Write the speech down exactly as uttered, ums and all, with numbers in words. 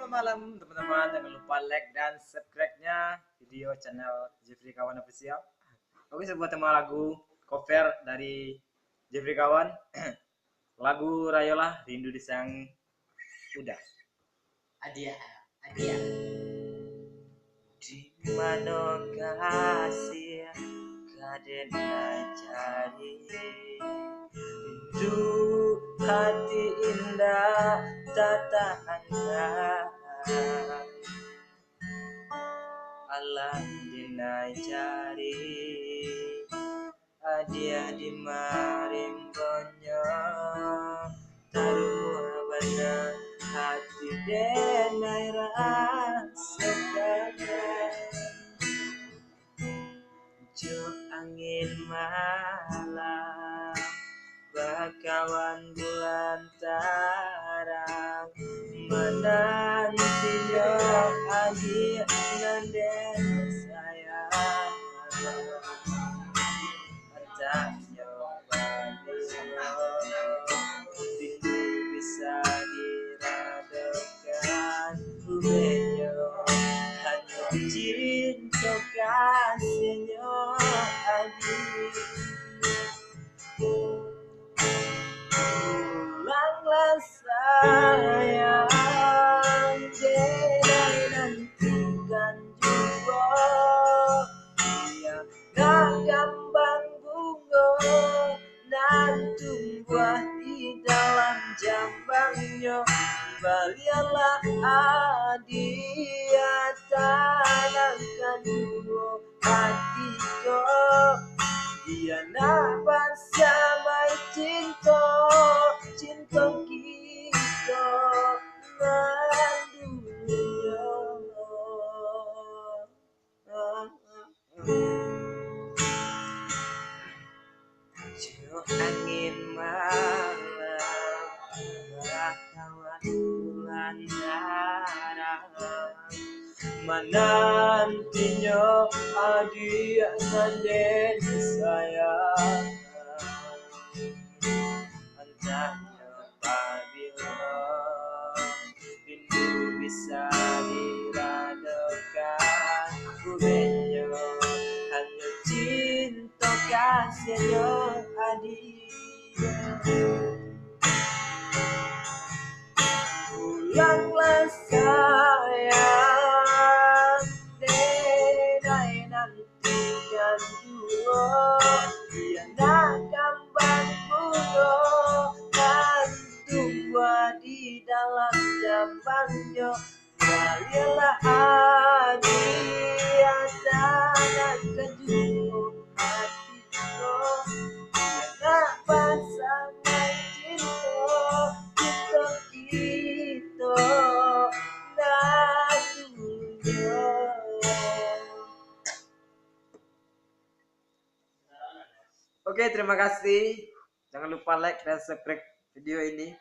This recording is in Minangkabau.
Malam, teman-teman, jangan lupa like dan subscribe-nya video channel Jeffrey Kawan Official. Oke, sebuah tema lagu cover dari Jeffrey Kawan. Lagu Rayolah Rindu Disayang Uda. Adia, adia. Di mano kasih ka den cari? Rindu hati indak tatahankan. Alah den cari, adia di marimbonyo. Tarumuah bana hati den ai rasokan. Jo angin malam, bakawan bulan tarang, manantinyo adia nan den sayang. Antanyo babilo, rindu bisa diradokan, ubenyo hanyo cinto kasihnyo adia. Pulanglah sayang, den ai nantikan juo. Iyo, nak kambang bungo nan tumbuah di dalam jambangnyo. Balialah adia, tanangkan juo hati ko. Iyo nak basamai cinto, cinto kito nan dulu. Jo angin malam, bakawan bulan tarang, manantinyo adia nan den sayang. Antanyo babilo, rindu bisa diradokan, ubenyo hanyo cinto kasihnyo adia. Pulanglah sayang, den ai nantikan juo. Iyo nak kambang bungo nan tumbuah di dalam jambangnyo. Balialah adia, tanangkan juo hati ko. Iyo nak basamai cinto, cinto kito nan dulu. Oke, terima kasih. Jangan lupa like dan subscribe video ini.